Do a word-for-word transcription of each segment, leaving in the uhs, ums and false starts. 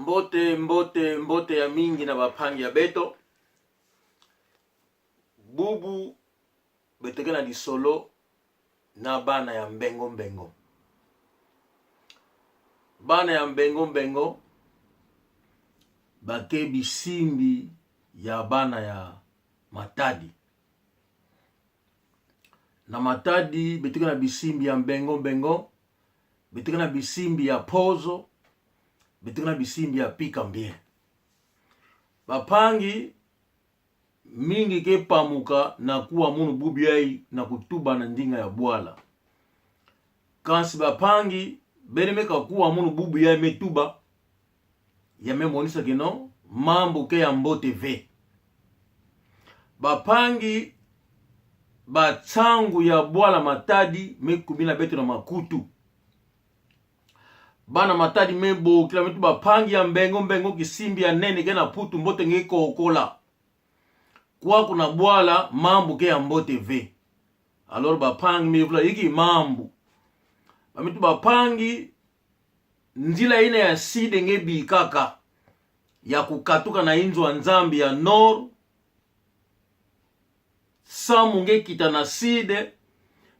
Mbote, mbote, mbote ya mingi na bampangi ya beto. Bubu beto ke na lisolo na bana ya Mbengo Mbengo. Bana ya Mbengo Mbengo ba ke bisimbi ya bana ya Matadi. Na Matadi beto ke na bisimbi ya Mbengo Mbengo, beto ke na bisimbi ya Pozo, beto ke na bisimbi ya Pika Mbien. Bampangi, mingi ke pamuka na kuwa munu bubu yayi na kutuba na ndinga ya bwala. Kansi bampangi, bene me kakuwa munu bubu yayi me tuba, ya me monisa que non, mambu ke ya mbote ve. Bampangi, bansangu ya bwala Matadi me kubila beto na makutu. Bana Matadi me bokila me tuba mpangi ya Mbengo Mbengo, kisimbi ya nene ke na Mputu, mbote nge kokola. Kuwa kuna bwala mambu ke ya mbote ve. Alors bampangi me vula inki mambu. Ba me tuba mpangi, nzila ina ya sud nge bikaka, ya kukatuka na inzo ya Nzambi ya nord, samu nge kita na sud,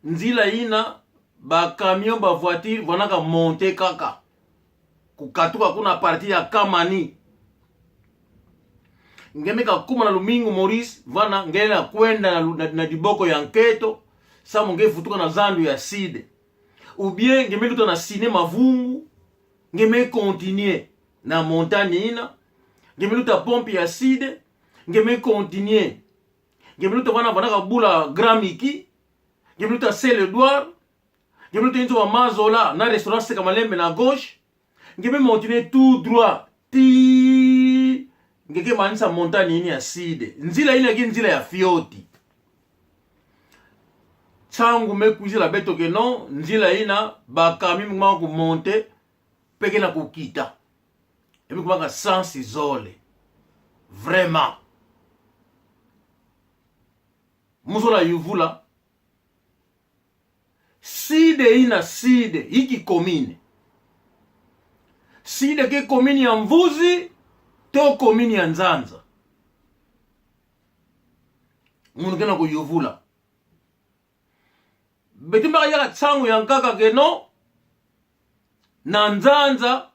nzila ina ba camion, ba voiture vwanaka monter kaka. Kukatuka kuna partie ya Kamani. Nge me kakuma na Lumingu Maurice, vwana nge na kwenda na, na, na diboko ya nkento, samu nge vutuka na zandu ya sud. Ou bien nge me luta na Ciné Mavungu, nge me continuer na montagne ina, nge me luta pompe ya sud, nge me continuer. Nge me luta vwana, vwanaka bula Grand Miki, nge me luta Saint Edouard, nge me luta inzo ba Mazola na restaurant Seka Malembe na gauche, nge me continuer tout droit, tii nge ke manisa montagne ina ya sud. Nzila ina ke nzila ya fioti. Nsangu me kwizila beto que non, nzila ina ba camion me kumaka kumonter, mpe ke na kukita. E me kumaka sens zole. Vraiment. Mu zola yuvula. Sud ina, sud, inki commune? Sud ke commune ya Mvuzi, to commune ya Nzanza? Munu ke na kuyuvula. Beto me kayaka nsangu ya nkaka que non, na Nzanza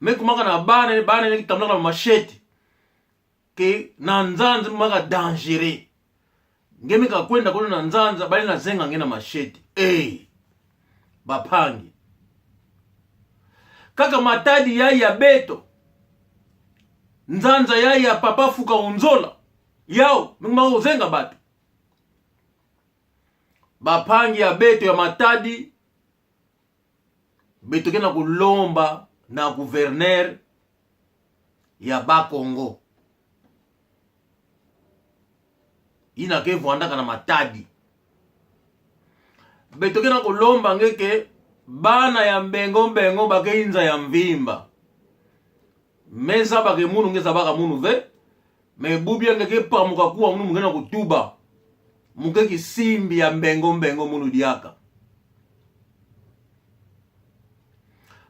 me kumaka na bana, bana ina ke tambulaka na machette. Que na Nzanza me kumaka dangereux. Nge me kakwenda kuna na Nzanza, bale na zenga nge na machette. Eh, bampangi. Kaka Matadi yayi ya beto, Nzanza yayi ya Papa Fuka Unzola, yawu me kumaka kuzenga bato. Bampangi ya beto ya Matadi, beto ke na kulomba na gouverneur ya Bas-Congo, ina ke vwandaka na Matadi. Beto ke na kulomba nge que bana ya Mbengo Mbengo ba ke inza ya mvimba. Me zaba que munu nge zabaka munu ve. Mais bubu ya nge ke pamuka kuwa munu mu ke na kutuba, mu ke kisimbi ya Mbengo Mbengo munu diaka.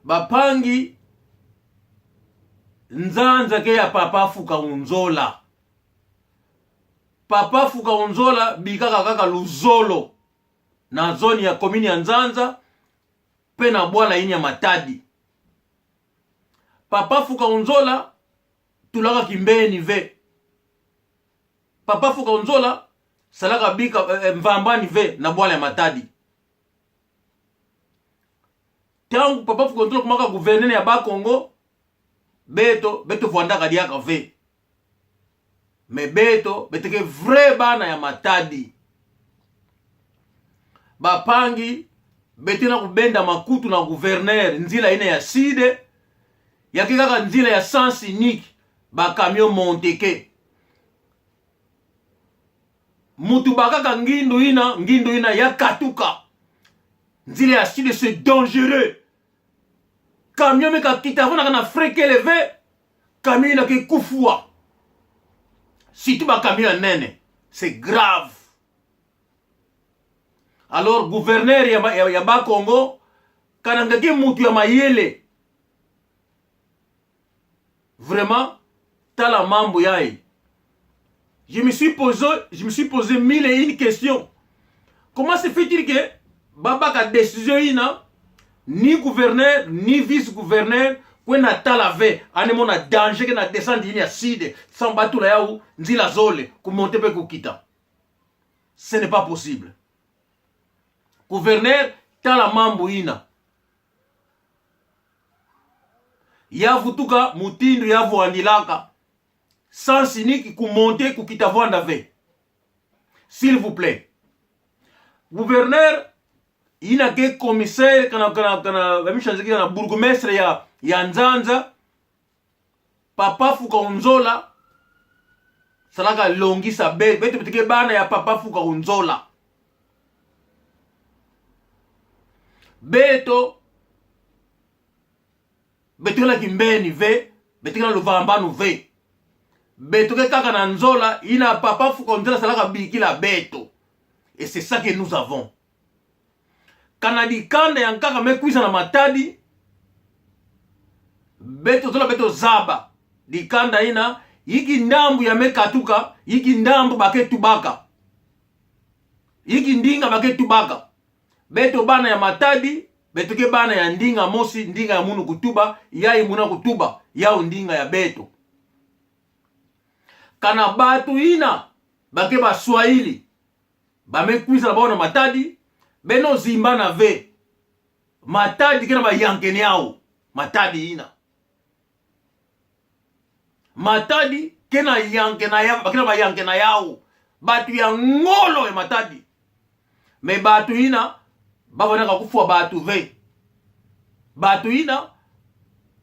Bampangi, Nzanza ke ya Papa Fuka Unzola. Papa Fuka Unzola bikaka kaka luzolo na zone ya commune ya Nzanza, mpe na bwala ini ya Matadi. Papa Fuka Unzola tulaka kimbeni ve. Papa Fuka Unzola salaka bika, eh, eh, mvambani ve na bwala ya Matadi. Ntangu Papa Fuka Unzola kumaka gouverneur ya Bas-Congo, beto, beto vwandaka diaka ve. Mais beto, beto ke vrai bana ya Matadi. Bampangi, beto na kubenda makutu na gouverneur, nzila ina ya sud, ya ke kaka nzila ya sens unique, ba camion monter ke. Muntu bakaka ngindu ina, ngindu ina ya katuka. Nzila ya sud, c'est dangereux. Camion me kakita, vwanaka na frein kele ve, camion ina ke kufwa. Surtout ba camion ya nene. C'est grave. Alors, gouverneur ya, ya, ya Bas-Congo, kana nge ke muntu ya mayele, Vraiment, tala mambu yayi. Je me suis posé, je me suis posé mille et une questions. Comment se fait-il que babaka décision yina, ni gouverneur, ni vice-gouverneur, kwenda tala ve, ani mona danger ke na descente yina ya sud, sans batula yawu nzila zole, kumonter pe kukita. Ce n'est pas possible. Gouverneur, tala mambu yina. Ya vutuka mutindu ya vwandilaka. Sens unique, kumonter, kukita vwanda ve. S'il vous plaît. Gouverneur, yina ke commissaire, kana, kana, kana, ba mi change, kana bourgmestre ya, ya Nzanza. Papa Fuka Unzola, salaka longisa be-, beto, beto ke bana ya Papa Fuka Unzola. Beto, beto ke na kimbeni ve, beto ke na luvambanu ve. Beto ke kaka na nzola yina Papa Fuka Unzola salaka bikila beto. Et c'est ça que nous avons. Kana dikanda ya nkaka me kwiza na Matadi, beto zola beto zaba. Dikanda yina, yinki ndambu ya me katuka, yinki ndambu ba ke tubaka. Yinki ndinga ba ke tubaka. Beto bana ya Matadi, beto ke bana ya ndinga mosi, ndinga ya munu kutuba, yayi muna kutuba, yawu ndinga ya beto. Kana bantu yina ba ke ba Swahili, ba me kwiza na bawu na Matadi, beno zimbana ve. Matadi ke na bayankee na yawu. Matadi yina. Matadi ke na yankee na ya-, ke na bayankee na yawu. Bantu ya ngolo ya Matadi. Mais bantu yina, ba vandaka kufwa bantu ve. Bantu yina,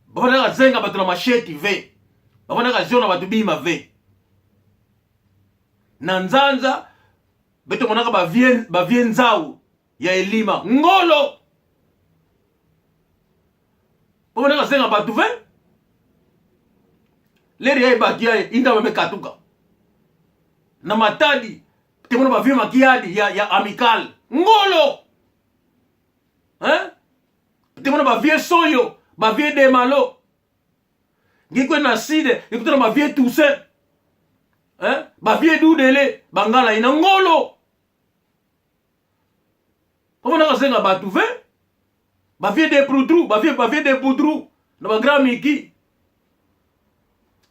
ba vandaka zenga bantu na machette ve. Ba vandaka ziona bantu bima ve. Na Nzanza, beto monaka ba vieux, ba vieux Nzau ya Elima. Ngolo! Ba vandaka zenga bantu ve. L'heure yayi bantu yayi, yinda ba me katuka. Na Matadi, beto mona ba vieux Makiadi ya, ya Amicale. Ngolo! Hein? Beto mona ba vieux Soyo, ba vieux Demalo. Nge kwenda na sud, nge kutana ba vieux Toussaint. Hein? Ba vieux Doudele, Bangala yina ngolo. Ba vandaka zenga bantu ve. Ba vieux Depoutrou, ba vieux, ba vieux Depoutrou. Na ba Grand Miki.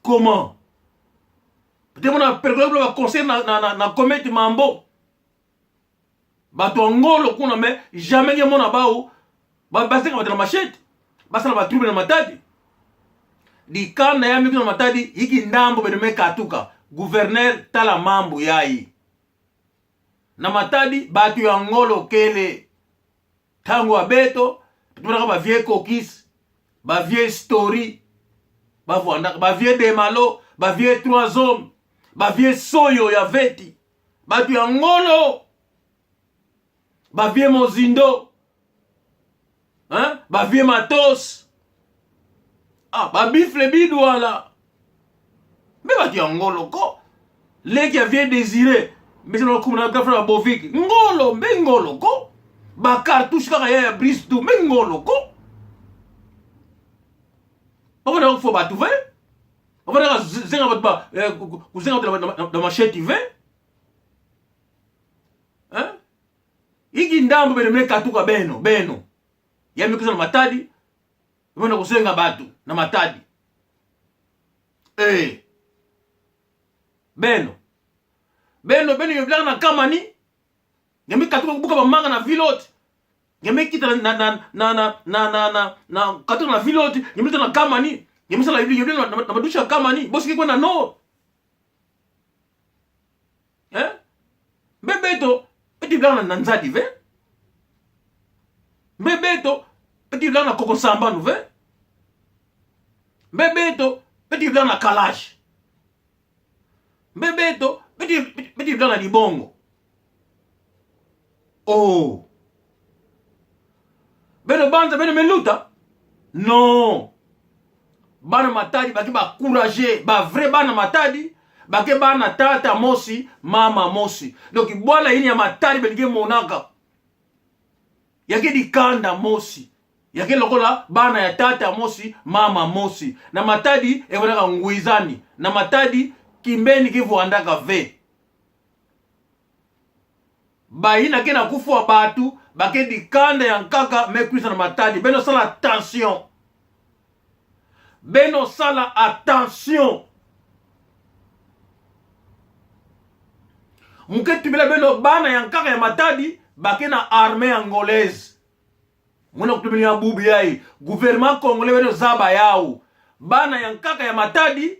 Comment? Beto mona pergola ba concert na, na, na, na Comète Mambo. Bantu ya ngolo kuna, mais jamais nge mona bawu ba, ba zenga bantu na machette. Ba sala ba trouble na Matadi. Dikanda ya me kwiza na Matadi, yinki ndambu beno me katuka. Gouverneur, tala mambu yayi. Na Matadi, bantu ya ngolo kele. Ntangu ya beto, beto monaka ba vieux Kokis, ba vieux Story, ba vwandaka, ba vieux Demalo, ba vieux Trois Hommes, ba vieux Soyo ya Veti, bantu ya ngolo, ba vieux Mozindo, hein? Ba vieux Matos. Ah, ba Bifle Bidwala. Mbe bantu ya ngolo ko. Leki ya vieux Désiré. Mbe se na kumuna grand frère Bovic. Ngolo, mbe ngolo ko. Ba cartouche kaka ya, ya Brice Dou. Mbe ngolo ko. Ba vandaka kufwa bantu ve. Ba vandaka z-, zenga bantu ba, eh, ku-, ku-, kuzenga bantu na, na, na, na machette ve. Hein? Yinki ndambu beno me katuka beno, beno. Ya me kwiza na Matadi, beno kuzenga bantu na Matadi. Eh. Beno. Beno, beno yovilanga na Kamani. Nge me katuka kubuka ba manga na Ville Haute. Nge me kita na, na, na, katuka na Ville Haute. Nge me kita na Kamani. Nge me sala yovila, yovila na, na, na madusu ya Kamani. Bosi ke kwenda no. Eh? Mbe beto, beto yovilanga na Nzadi ve? Mbe beto, beto yovilanga na Koko Sambanu ve? Mbe beto, beto yovilanga na Kalash? Mbe beto, beto, beto, beto yovilanga na Dibongo? Oh. Beno banza, beno me luta? Non. Bana Matadi, ba ke ba courageux, ba vrai bana Matadi, ba ke bana tata mosi, mama mosi. Donc, bwala yina ya Matadi, beno ke monaka. Ya ke dikanda mosi. Ya ke lokola bana ya tata mosi, mama mosi. Na Matadi, e vwandaka ngwizani. Na Matadi, kimbeni kivwandaka ve. Bayina ke na kufwa batu, ba ke dikanda ya nkaka me kwiza na Matadi. Beno sala attention. Beno sala attention. Mu ke tubila beno bana ya nkaka ya Matadi, ba ke na armée angolaise. Muna kutubila bubu yayi. Gouvernement congolais beno zaba yawu. Bana ya nkaka ya Matadi,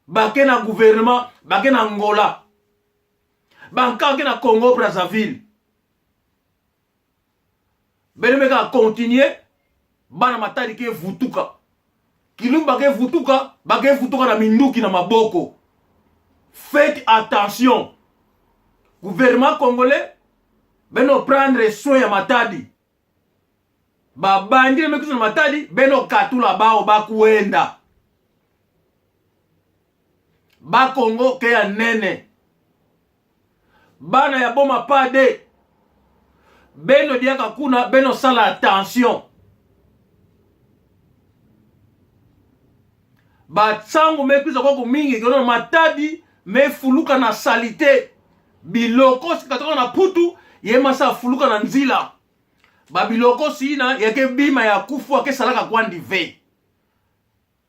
ba ke na gouvernement, ba ke na Angola. Bankaka ke na Congo Brazzaville. Beno me ka continuer, bana Matadi ke vutuka. Kilumbu ba ke vutuka, ba ke vutuka na minduki na maboko. Faites attention. Gouvernement congolais, beno prendre soin ya Matadi. Ba bandit me kwiza na Matadi, beno katula bawu ba kwenda. Bas-Congo ke ya nene. Bana ya Boma Pade. Beno diaka kuna, beno sala attention. Bansangu me kwiza kwaku mingi, que non, Matadi me fuluka na saleté. Bilokos katoka na Mputu, ye ma sa fuluka na nzila. Ba bilokos yina, ya ke bima ya kufwa, ke salaka kwandi ve.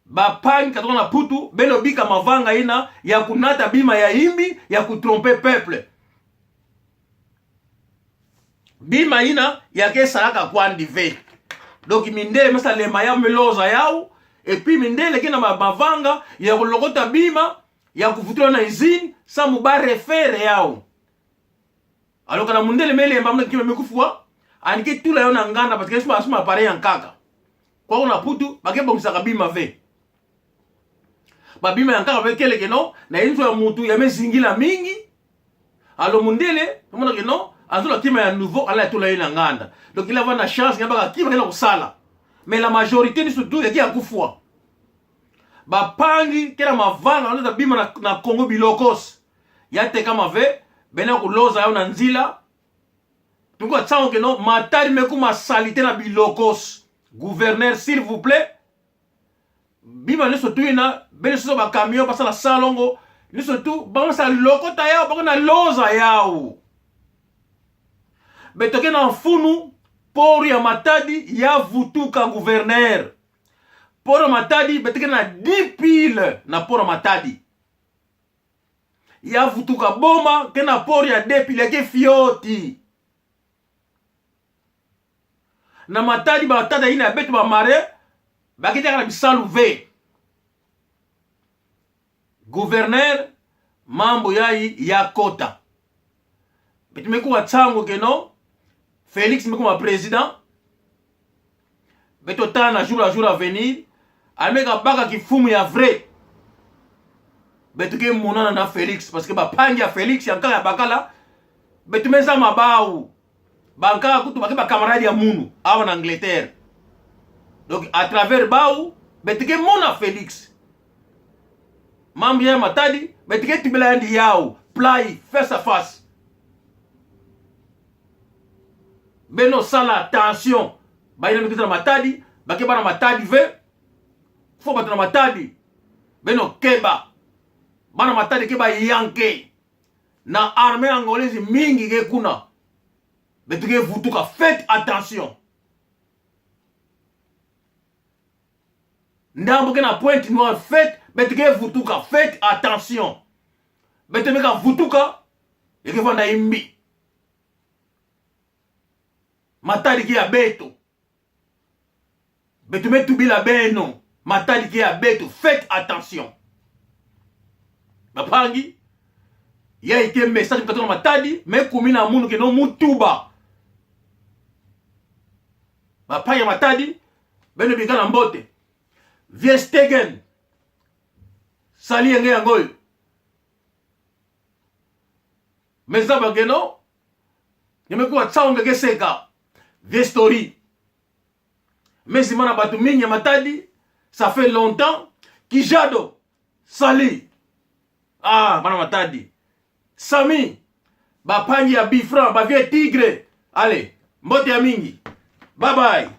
Bampangi katoka na Mputu, beno bika mavanga yina, ya kunata bima ya imbi, ya ku tromper peuple. Bima yina, ya ke salaka kwandi ve. Donc, mindele me sa lema yawu, me loza yawu, et puis mindele ke na ma-, mavanga, ya kulokota bima, ya kuvutula na usine, samu ba refaire yawu. Alors kana mundele me lemba muna kima me kufwa, ani ke tula yo na nganda, parce que suma, suma appareil ya nkaka. Kwaku na Mputu, ba ke bongisaka bima ve. Ba bima ya nkaka ve kele que non, na inzo ya muntu, ya me zingila mingi. Alors mundele, mona que non, azola kima ya nouveau, ala ya tula yo na nganda. Donc il a na chance, ya baka kima ke na kusala. Mais la majorité ni surtout, ya ke ya kufwa. Bampangi, ke na mavanga, na bima na, na Congo bilokos. Ya tekama ve, beno kuloza yawu na nzila. Tuka tsango que non, Matadi me kuma saleté na bilokos. Gouverneur, s'il vous plaît. Bima niso tu yina, beno sosa ba camion, ba sala salongo. Niso tu, ba ma sa lokota yawu, ba ke na loza yawu. Beto ke na mfunu, port ya Matadi, ya vutuka gouverneur. Port ya Matadi, beto ke na dix piles na port ya Matadi. Ya vutuka. Boma, ke na port ya deux piles, ya ke fioti. Na Matadi batata yina ya beto ba marins, ba ke diaka na bisalu ve. Gouverneur, mambu yayi ya kota. Beto me kuwa tsango que non, Félix me kuma président. Beto tala na jour à jour à venir. Ani me ka baka kimfumu ya vrai. Beto ke monana na Félix. Parce que bampangi ya Félix, ya nkaka ya bakala, beto me zama bawu. Bankaka kutu ba ke ba camarade ya munu, awa na Angleterre. Donc, à travers bawu, beto ke mona Félix. Mambu ya Matadi, beto ke tubila yandi yawu, plat, face à face. Beno sala attention. Bayina me kwiza na Matadi, ba ke bana Matadi ve. Faut bato na Matadi. Beno keba. Bana Matadi ke ba yanke. Na armée angolaise mingi ke kuna. Beto ke vutuka, faites attention. Ndambu ke na Pointe-Noire, faites, beto ke vutuka, faites attention. Beto me ka vutuka, ya ke vwanda imbi. Matadi ke ya beto. Beto me tubila beno, Matadi ke ya beto, faites attention. Bampangi, yayi ke message me katoka na Matadi, me kumina munu que non mu tuba. Bampangi ya Matadi, beno bikana mbote. Vieux Stegen, sali yenge yango yo. Me zaba que non, nge me kuwa tsango nge ke seka. Vieux Story. Me zimbana bato mingi ya Matadi, ça fait longtemps. Kijado, sali. Ah, bana Matadi. Sami, bampangi ya Bifran, ba Vieux Tigre. Allez, mbote ya mingi. Bye bye.